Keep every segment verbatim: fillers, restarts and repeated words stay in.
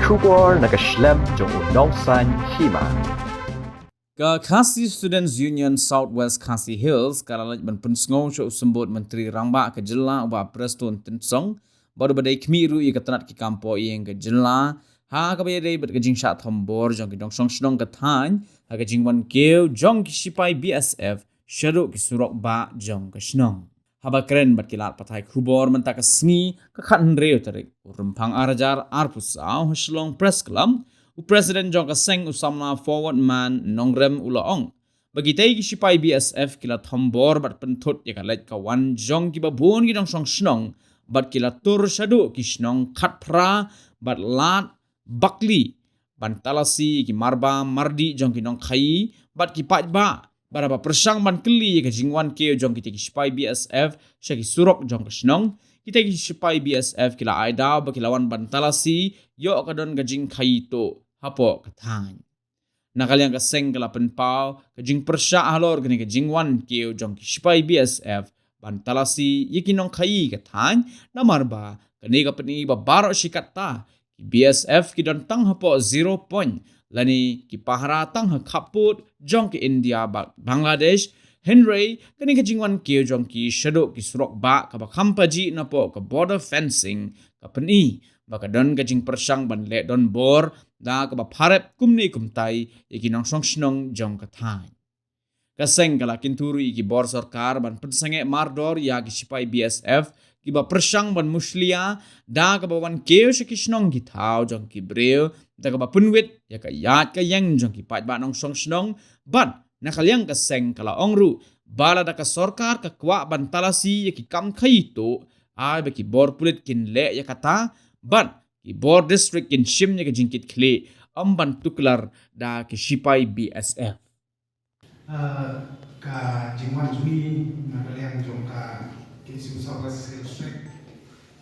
Khubor na ka shlem jong u Nongsaiñ Hima. Ka Khasi Students Union South West Khasi Hills ka la leit ban pynsngew sha u Symbud Myntri Rangbah ka jylla u Bah Prestone Tynsong bad uba dei khmih ruh ïa ka tnat ki kam poh ïing ka jylla ha kaba ïadei bad ka jingshah thombor jong ki nongshong shnong ka thaiñ ha ka jingwan kiew jong ki shipai B S F shaduh ki surok bah jong ka shnong. Haba kren bad ki lad pathai khubor mynta ka sngi ka khathynriew tarik u Rymphang ar hajar arphew saw ha Shillong Press Club, u President jong ka seng u samla Forward Man Nongrem u la ong ba kitei ki shipai B S F ki la thombor bad pynthut ïa ka leit ka wan jong kiba bun ki nongshong shnong bad ki la tur shaduh ki shnong khatphra bad lad bakli ban talasi ki marba mardih jong ki nongkhaïi bad ki paidbah. Bad haba pyrshang ban kylli ïa ka jingwan kiew jong kitei ki shipai B S F sha ki surok jong ka shnong, kitei ki shipai B S F ki la ai daw ba ki la wan ban talasi ïoh ka don ka jingkhaïi tuh hapoh ka thaiñ. Na ka liang ka seng ka la pynpaw ka jingpyrshah halor kane ka jingwan kiew jong ki shipai B S F ban talasi ïa ki nongkhaïi ka thaiñ, namar ba kane ka pyni ba baroh shi katta ki B S F ki don tang hapoh zero point lane ki pahara tang ha khappud jong ki India bad Bangladesh. Hynrei kane ka jingwan kiew jong ki shaduh ki surok bah kaba kham pajih napoh ka border fencing ka pyni ba ka don ka jingpyrshang ban leh donbor da kaba pharep kumne kumtai ïa ki nongshong shnong jong ka thaiñ. Ka seng ka la kyntu ruh ïa ki bor sorkar ban pynsangeh mardor ïa ki shipai B S F kiba pyrshang ban mushlia da kaba wan kiew sha ki shnong ki thaw jong ki briew da kaba pynwit ïa ka ïaid ka ïeng jong ki paidbah nongshong shnong bad na ka liang ka seng ka la ong ruh ba lada ka sorkar ka kwah ban talasi ïa ki kam khaïi tuh, ai ba ki bor pulit kin leh ïa kata bad ki bor district kin shim ïa ka jingkitkhlieh, ym ban tuklar da ki shipai B S F. Ah, ka jingwan jong ngi na ka liang jong ka K S U South West Hills District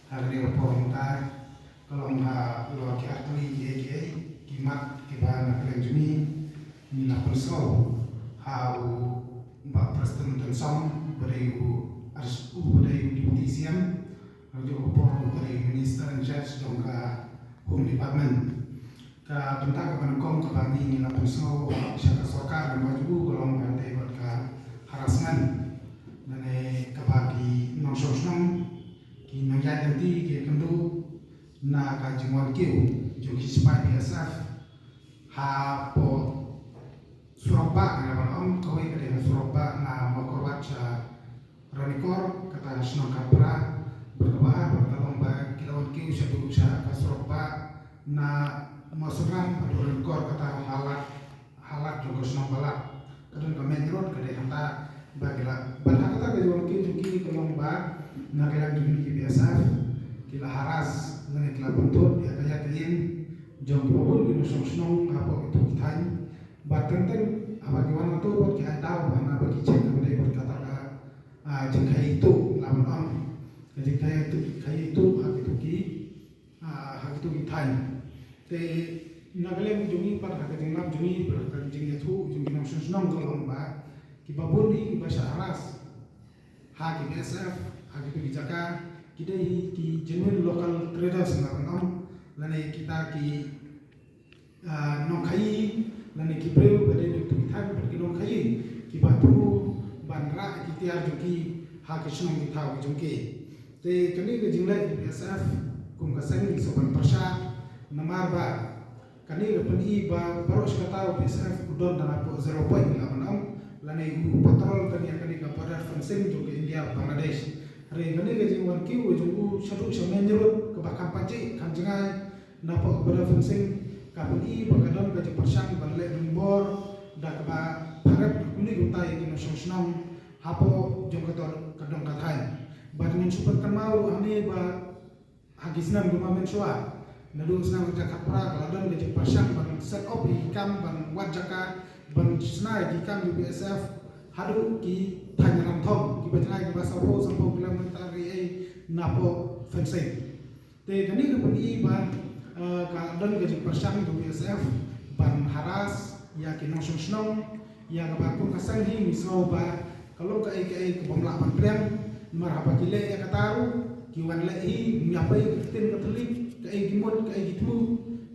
ha kane ka por mynta ka long halor ki artylli kiei kiei ki mat kiba na ka liang jong ngi ngi la pynsngew ha u Bah Prestone Tynsong ba dei u ars u ba dei u Deputy C M, ha kane ka por u ba dei u Minister in charge jong ka Home Department. Ka bynta kaba nyngkong kaba ngi ngi la pynsngew sha ka sorkar namar jong u ka long kaba ïadei bad ka harassment lane kaba ki nongshong shnong ki nongïaid lynti ki ïakynduh na ka jingwan kiew jong ki shipai B S F hapoh surok bah, ngi lah ban ong kawei ka dei ha surok bah na Mawkyrwat sha Ranikor, kata shnong khatphra, bad kaba ar bad ka long ba ki la wan kiew shaduh sha ka surok bah na Mawsynram haduh Ranikor, kata ha lad, ha lad jong ka shnong ba lad. Ka don ka main road ka dei hangta ba ki la, bad ha kata ka jingwan kiew jong ki ka long ba na ka liang jong ki B S F ki la harass lane ki la pynthut ïa ka ïaid ka ïeng jong kiba bun ki nongshong shnong hapoh kito ki thaiñ. Bad teng teng haba ki wan hato bad ki ai daw ba hana ba ki check kaba dei bad kata ka, ah, jingkhaïi tuh, lah ban ong ka jingkhaïi tuh, khaïi tuh ha kito ki, ah, ha kito ki thaiñ. Te na ka liang jong ngi bad ha ka jinglam jong ngi bad ha ka jingïathuh jong ki nongshong shnong ka long ba kiba bun hi kiba shah harass ha ki B S F ha kito ki jaka ki dei hi ki genuine local traders, lah ban ong, lane kita ki ah, nongkhaïi lane ki briew ba dei na kito ki thaiñ bad ki nongkhaïi kiba thmu ban rah ki tiar jong ki ha ki shnong ki thaw ki jong ki. Te kane ka jingleh B S F kum ka seng ngi sngewbha ban pyrshah namar ba kane ka pyni ba baroh shi katta u B S F u don tang hapoh zero point, lah ban ong, lane u patrol kane, kane ka border fencing jong ka India Bangladesh. Hynrei kane ka jingwan kiew jong u shaduh sha main road kaba kham pajih kham jngai napoh ka border fencing ka pyni ba ka don ka jingpyrshang ban leh donbor da kaba pharep kumne kumtai ïa ki nongshong shnong hapoh jong ka dong ka thaiñ. Bad ngan shu pynkynmaw ruh hangne ba ha ki snem kumba mynshuwa naduh snem ar hajar khatphra ka la don ka jingpyrshang ban set up ïa ki kam ban wad jaka ban shna ïa ki kam U P S F haduh ki thaiñ Ramthong kiba jngai kiba sawphew sanphew kilometer ri ei napoh fencing. Te kane ka pyni ba, eh, ka don ka jingpyrshang jong U P S F ban harass ïa ki nongshong shnong, ïa kaba kum ka seng hi ngi sngew ba ka long kaei kaei ka bym lah ban pdiang, namar haba ki leh ïa kata ruh ki wan leh hi, ngi ïa peit ka ktien ka thylliej, kaei ki mut kaei ki thmu,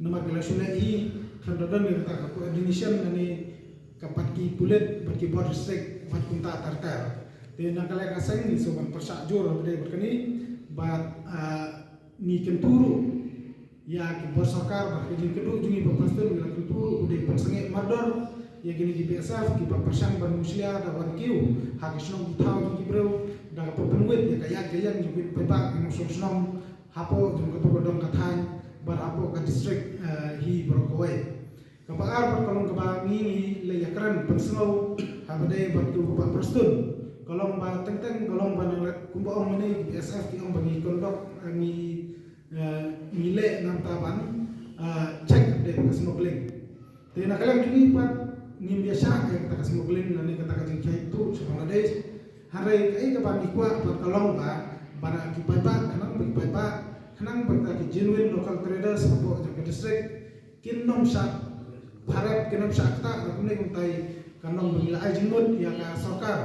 Namar ka la shu leh hi khlem da don ïa kata ka coordination lane ka bad ki pulit bad ki border district bad kumta ter ter. Te na ka liang ka seng ngi shu ban pyrshah jur ha ka dei bad kane bad, ah, ngi kyntu ruh ïa ki bor sorkar bad ka jingkynduh jong ngi ba Prestone ngi la kyntu ruh u dei ban sangeh mardor ïa kine ki B S F kiba pyrshang ban mushlia da ban kiew ha ki shnong ki thaw jong ki briew da kaba pynwit ïa ka ïaid ka ïeng jong ki paidbah ki nongshong shnong hapoh jong ka dong ka thaiñ bad hapoh ka district, eh, hi baroh kawei. Kaba ar bad ka long kaba ngi ngi la ïakren pynsngew ha ba dei bad u Bah Prestone ka long ba teng teng ka long ba nang kumba ong mynne ki B S F ki ong ba ngi conduct, eh, ngi, eh, ngi leh nangta ban, eh, check ha ba dei bad ka smuggling. Te na ka liang jong ngi pat ngim ïa shah ïa kata ka smuggling lane kata ka jingkhia tuh sha Bangladesh. Hynrei kaei kaba ngi kwah pat ka long ba ba na ki paidbah khnang ba ki paidbah khnang ba kita ki genuine local traders hapoh jong ka district kin nym shah pharep kin nym shah ktah da kumne kumtai ka long ba ngi la ai jingmut ïa ka sorkar.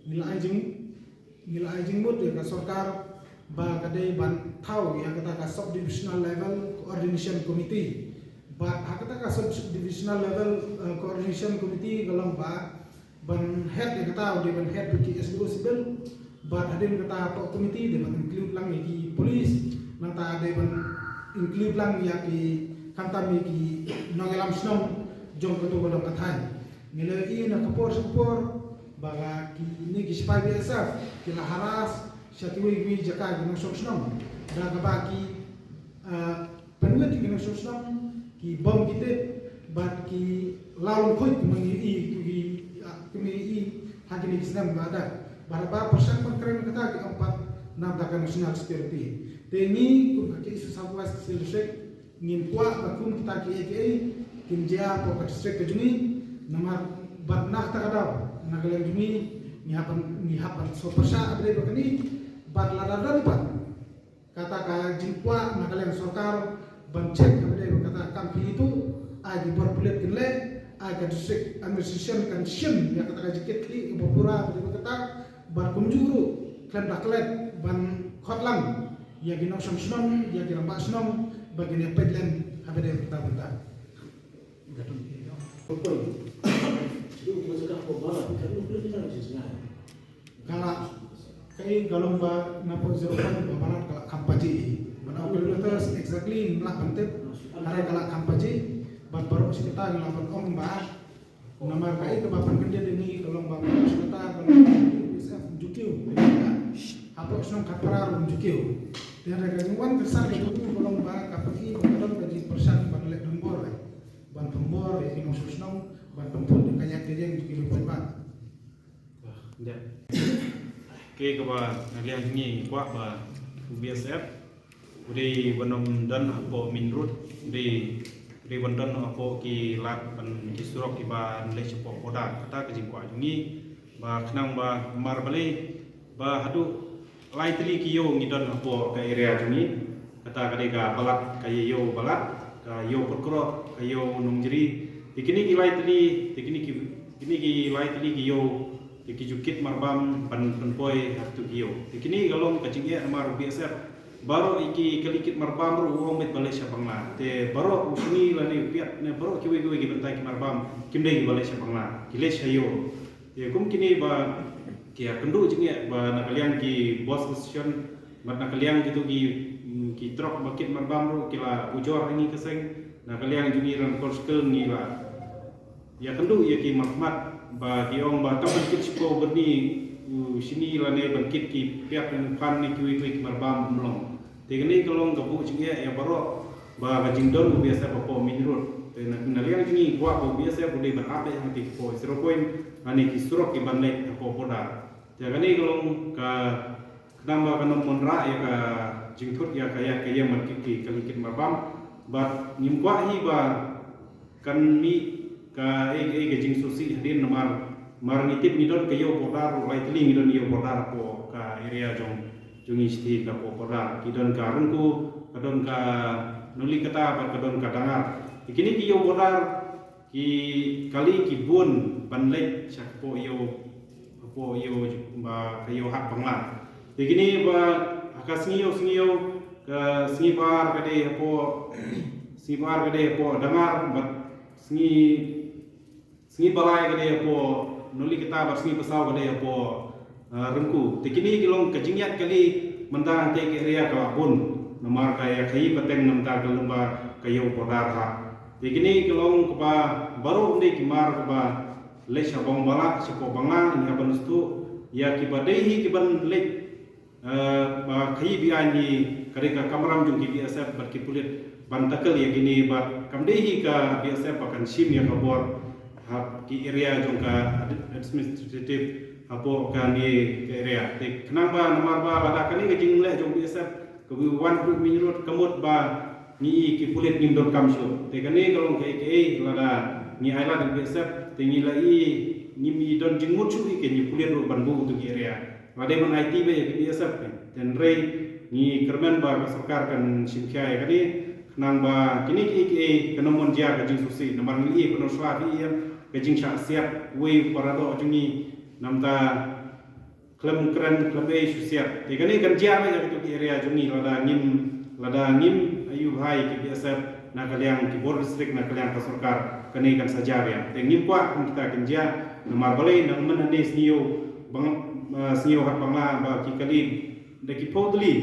Ngi la ai jing ngi la ai jingmut ïa ka sorkar ba ka dei ban thaw ïa kata ka sub divisional level coordination committee. Bad ha kata ka sub divisional level, eh, coordination committee ka long ba ban head ïa kata u dei ban head bad ki S D O civil. Bad hadien kata hapoh committee dei ban include lang ïa ki police. Nangta dei ban include lang ïa ki khamtam ïa ki nongïalam shnong jong kato ka dong ka thaiñ. Ngi la ïohi na ka por sha ka por ba la kine ki sipai B S F ki la harass sha kiwei kiwei jaka ki nongshong shnong da kaba ki, ah, pynwit ki nongshong shnong ki bom ki tip bad ki law lyngkhuit kumne ngi ïohi kumne ngi ïohi ha kine ki snem ba dang bad ba pyrshang ban kren kata ki ong pat na da ka national security. Te ngi kum ka K S U South West Khasi Hills District ngin kwah ba kum kita kiei kiei kin jia hapoh ka district ka jong ngi. Namar bad na kata ka daw na ka liang jong ngi ngi hap ban ngi hap ban sngewpyrshah ha ba dei bad kane bad lada don pat kata ka jingkwah na ka liang sorkar ban check ha ba dei bad kata kam phi tu ai ki bor pulit kin leh ai ka district administration kan shim ïa kata ka jingkit khlieh kaba pura ha ba dei bad kata bad kumjuh ruh khlem da klet ban khot lang ïa ki nongshong shnong ïa ki rangbah shnong ba kin ïa peit lem ha ba dei bad kata bynta. Ka la kaei ka long ba na poi zero point ba Balat ka la kham paji. Ba na kilometers exactly ngim lah ban tip. Hynrei ka la kham paji. Bad baroh shi katta ngi lah ban ong ba namar kaei kaba pynkyndit ïa ngi ka long ba baroh shi katta ka long ba B S F ym ju kiew. Hapoh shnong Khatphra ruh ym ju kiew. Te hynrei ka jingwan ka sar ka jong u ka long ba ka pyni ba ka don ka jingpyrshang ban leh donbor. Ban pynbor ïa ki nongshong shnong ban pynput ïa ka ïaid ka ïeng jong ki paidbah. Dep. Kaei kaba na liang jong ngi ngi kwah ba u B S F u dei ban ym don hapoh main road, u dei, u dei ban don hapoh ki lad ban ki surok kiba leit shapoh border. Kata ka jingkwah jong ngi ba khnang ba mar balei ba haduh lai tylli ki ïew ngi don hapoh ka area jong ngi. Kata ka dei ka Balat, ka ïew Balat, ka ïew Pyrkhrok, ka ïew Nongjri. Te kine ki lai tylli, te kine ki, kine ki lai tylli ki ïew, te ki ju kit marbam ban pynpoi ha kitu ki ïew. Te kine ka long ka jingeh namar u B S F. Baroh ïa ki kali kit marbam ruh u ong beit ba leit sha Bangla. Te baroh u shini lane u piat ne baroh kiwei kiwei ki bynta ki marbam kim dei kiba leit sha Bangla. Ki leit sha ïew. Te kum kine ba ki ïakynduh jingeh ba na ka liang ki bus station bad na ka liang kitu ki, mm, ki trok ba kit marbam ruh ki la ujor ha ngi ka seng. Na ka liang jong ngi Ramkorn Circle ngi la ïakynduh ïa ki markhmat ba ki ong ba tang ban kit shiphew byrni u shini lane ban kit ki piat ne phan ne kiwei kiwei ki marbam ym long. Te kane ka long ka buh jingeh ïa baroh ba ka jingdon u B S F hapoh main road. Te na, na liang jong ngi kwah ba u B S F u dei ban ap ïa hangtei hapoh zero point lane ki surok kiban leit hapoh border. Te kane ka long ka khnang ba kan ym wanrah ïa ka jingthut ïa ka ïaid ka ïeng ban kit ki kali kit marbam. Bad ngim kwah hi ba kan mih kaei kaei ka jingsngewsih hadien namar mar ngi tip ngi don ka ïew border ruh lai tylli ngi don ïew border hapoh ka area jong jong ngi shithi ka hapoh border. Ki don ka Rengku, ka don ka Nulikata bad ka don ka Dangar. Te kine ki ïew border ki kali ki bun ban leit sha hapoh ïew, hapoh ïew ba ka ïew hap Bangla. Te kine ba ha ka sngi ïew sngi ïew ka sngi bar ka dei hapoh Sngi Baar ka dei hapoh Dangar, bad sngi, sngi Balai ka dei hapoh Nongli Kata, bad sngi Basaw ka dei hapoh, ah, Rengku. Te kine ki long ka jingïaid kali mynta hangtei ka area ka la bun. Namar ka ïa khaïi pateng na bynta ka lyngba ka ïew border ha. Te kine ki long kaba baroh ym dei ki mar kaba leit sha Bangla, shapoh Bangla, ngi hap ban sngewthuh ïa kiba dei hi ki ban leit, eh, ba khaïi be-aiñ hi, ka dei ka kamram jong ki B S F bad ki pulit ban tackle ïa kine, bad kam dei hi ka B S F ba kan shim ïa ka bor ha ki area jong ka ad-, administrative hapoh kane ka area. Te khnang ba namar ba lada kane ka jingleh jong B S F ka wan khlem mynrut, ka mut ba ngi i ki pulit ngim donkam shuh. Te kane ka long kaei kaei lada ngi ailad ïa B S F, te ngi la i, ngim i don jingmut shuh ïa ki pulit ruh ban buh ïa ki area. Lada ban aiti beit ïa ki B S F, te hynrei ngi kyrmen ba ka sorkar kan shim khia ïa kane, khnang ba kine kiei kiei kan ym mon jia ka jingsngewsih, namar ngi i, pyndonkam shuwa ïa ka jingshah siat uwei u para doh jong ngi, namar khlem kren khlem ei shu siat. Te kane kan jia beit ïa kito ki area jong ngi lada ngim, lada ngim ïoh bha ïa ki B S F na ka liang ki bor district, na ka liang ka sorkar, kane kan sa jia beit. Te ngim kwah kum kita kan jia, namar balei nang mynta ne sngi ïew Bang-, ah, sngi ïew Hat Bangla ba ki kali da ki phew tylli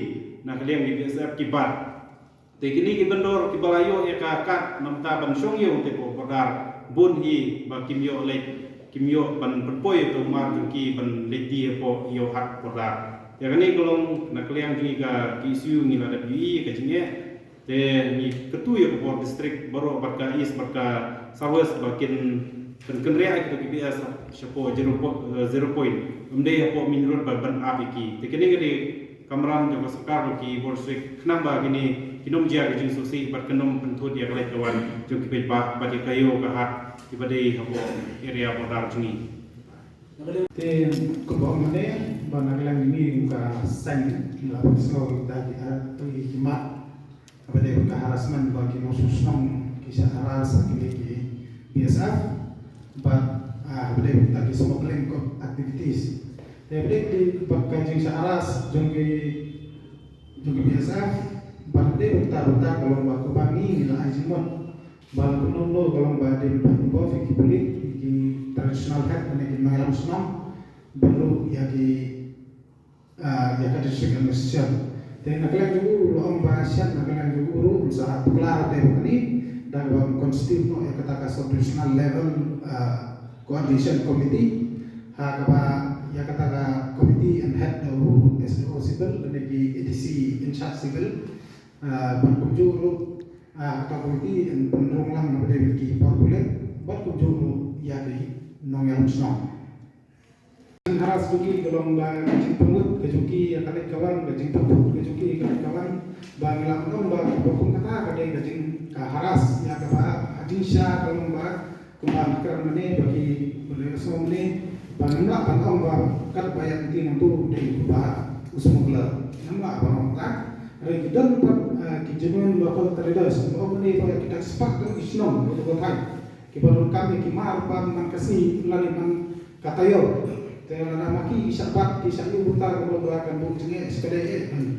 na ka liang ki B S F ki bat. Te kine ki bynriew kiba la ïoh ïa ka kad namar ban shong ïew te hapoh border, bun hi ba kim ïoh leit, kim ïoh ban pynpoi ïa u mar jong ki ban leit die hapoh ïew Hat border. Ïa kane ka long na ka liang jong ngi ka K S U, ngi la dep ïohi ïa ka jingeh. Te ngi kyntu ïa ka bor district baroh bad ka East bad ka South West ba kin, kin kynriah ïa kito ki B S shapoh zero po-, eh, zero point. Ym dei hapoh main road ba ban ap ïa ki. Te kane ka dei kamram jong ka sorkar bad ki bor district, khnang ba kine kin ym jia ka jingsngewsih bad kin ym pynthut ïa ka leit ka wan jong ki paidbah bad ïa ka ïew ka hat kiba dei hapoh area border jong ngi. Te kumba ong mynne ba na ka liang jong ngi ka seng la pynslem da ki, ah, tu ki mat. Haba dei ka harassment ba ki nongshong shnong ki shah harass ïa ki B S F, bad, ah, haba dei ki smuggling activities. Te haba dei ki, bad ka jingshah harass jong ki, jong ki B S F, bad haba dei bynta bynta ka long ba kumba ngi, ngi la ai jingmut ba la kumno kumno ka long ba dei ban involve ïa ki pulit, ïa ki traditional head lane ki nongïalam shnong, bad ruh ïa ki ah, ïa ka district administration. Te na ka liang jong u la ong ba shen na ka liang jong u ruh un sa bakla te ba kane da kaba constitute noh ïa kata ka sub-divisional level, ah, coordination committee. Ha kaba ïa kata ka committee yn head da u S D O civil lane ki A D C in charge civil. Ah, bad kumjuh ruh, ah, kata ka committee yn pynrung lang na ba dei ki por pulit bad kumjuh ruh ïa ki nongïalam shnong. Harass jong ki ka long ba ka jingpynwit ka jong ki ïa ka leit ka wan, ka jingpynwit ka jong ki ïa ka leit ka wan. Ba ngi la ong ba ka kum kata ka dei ka jing, ka harass ïa kaba ha jingshisha ka long ba kumba ngi kren mynne ba ki, ba ki sngewthuh mynne ba ngim lah ban ong ba kat ba ïa ka dei nangtu dei ba u smuggler. Ngim lah ban ong ta. Hynrei ki don pat, eh, ki genuine local traders, ba ong mynne ba ïa ki ta spah don ki shnong, ba ki thait. Kiba donkam ïa ki mar ban man ka sngi lane man ka taïew. Te lada ma ki ki shah bat, ki shah ïuh bynta ka bynta kan buh jingeh, sa ka dei eh, hmm.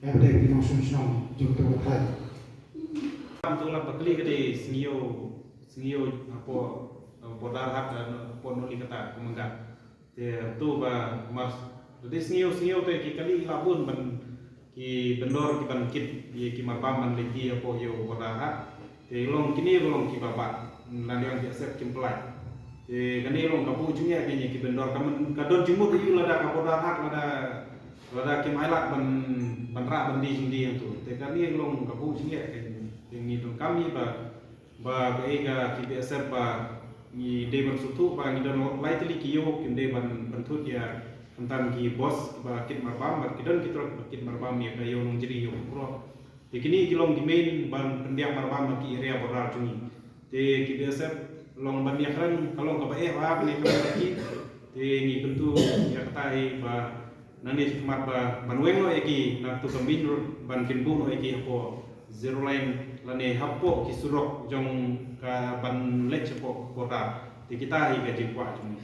Ïa ba dei ki nongshong shnong jong ka thait. Kam tu la bakli ka dei sngi ïew, sngi ïew hapoh, eh, border hat, eh, hapoh Nongli Kata, Kumangga. Te tu ba mar, te sngi ïew, sngi ïew te ki kali la bun ban ki bynriew ki ban kit ïa ki marbam ban leit die hapoh ïew border hat. Te long kine ba long kiba bat, na liang B S F kim pynlait. Te kane long ka buh jingeh ïa ki bynriew, ka myn, ka don jingmut ïa u lada ka border hat, lada, lada kim ailad ban, ban rah ban die jingdie hangtu. Te kane long ka buh jingeh ïa ngi, donkam ïa ba ba kaei ka ki B S F ba ngi dei ban sngewthuh ba ngi don lai tylli ki ïew kim dei ban pynthut ïa khamtam ki bos ba kit marbam, bad ki don ki trok ba kit marbam ïa ka ïew Nongjri, ïew Umroi. Te kine ki long ki main ban pynbiang marbam ha ki area border jong ngi. Te ki B S F long ban ïakren, ka long kaba eh ba ban ïakren bad ki. Te ngi kyntu ïa kata hi ba nangne shakhmat ba ban weng noh ïa ki na tu ka main road, ban kin buh noh ïa ki hapoh zero line lane hapoh ki surok jong ka ban leit shapoh border. Te kita hi ka jingkwah jong ngi.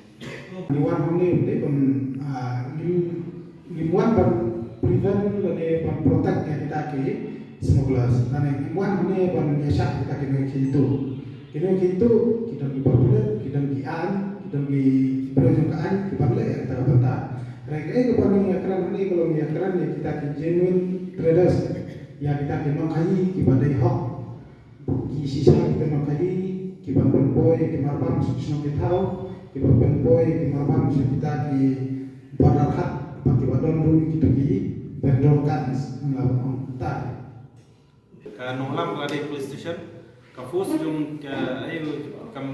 Ngi wan hangne te ban, ah, ngi, ngi wan ban prevent lane ban protect ïa kita ki smugglers. Nane ngim wan hangne ban ïa shah kita ki nongkheiñ tuh. Ki nongkheiñ tuh ki don ki bor pulit, ki don ki aiñ, ki don ki briew jong ka aiñ ki ban leh ïa kata ka bynta. Hynrei kaei kaba ngi ïakren hangne ka long ïakren ïa kita ki genuine traders, ïa kita ki nongkhaïi kiba dei hok. Ki shisha kita ki nongkhaïi kiba pynpoi ki marbam sha ki shnong ki thaw, kiba pynpoi ki marbam sha kita ki border hack, bad kiba don ruh kito ki vendor cards, ngi lah ban ong kumta. Ka Nonglam ka la dei police station, ka force jong ka, aïu, kam,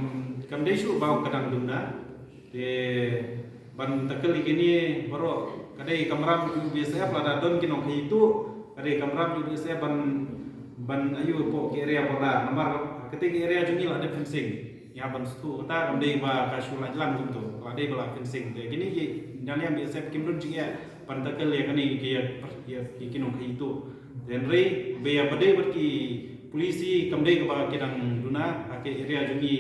kam dei shuh ba ka dang duna. Te ban tackle ïa kine baroh ka dei kamram jong U B S F, lada don ki nongkhaïi tuh ka dei kamram jong U B S F ban, ban aïu hapoh ki area border. Namar kata ki area jong ngi la dep fencing. Ïa ban shu kata kam dei ba ka shu la jlan kumto, la dei ba la fencing. Te kine ki nongïalam B S F kim don jingeh ban tackle ïa kane ki, ïa, ïa ki nongkhaïi tuh. Te hynrei ba ïa ba dei bad ki police hi kam dei kaba ki dang duna ha ki area jong ngi,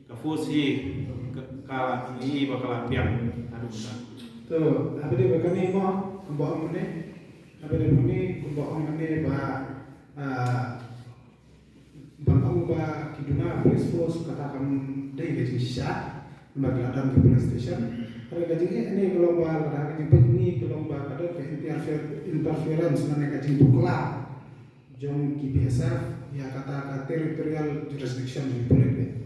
ka force hi ka, ka la ngi ba ka la biang haduh mynta. To, haba dei ba kane mo, kumba ong mynne, haba dei ba kane kumba ong mynne ba, ah, ban ong ba ki duna police force kata kam dei ka jingshisha, namar ki la don ki police station. Hynrei ka jingeh ne ka long ba lada ka jingpeit ngi ka long ba ka don ka interfer-, interference lane ka jingpakla jong ki B S F ïa kata ka territorial jurisdiction jong ki pulit.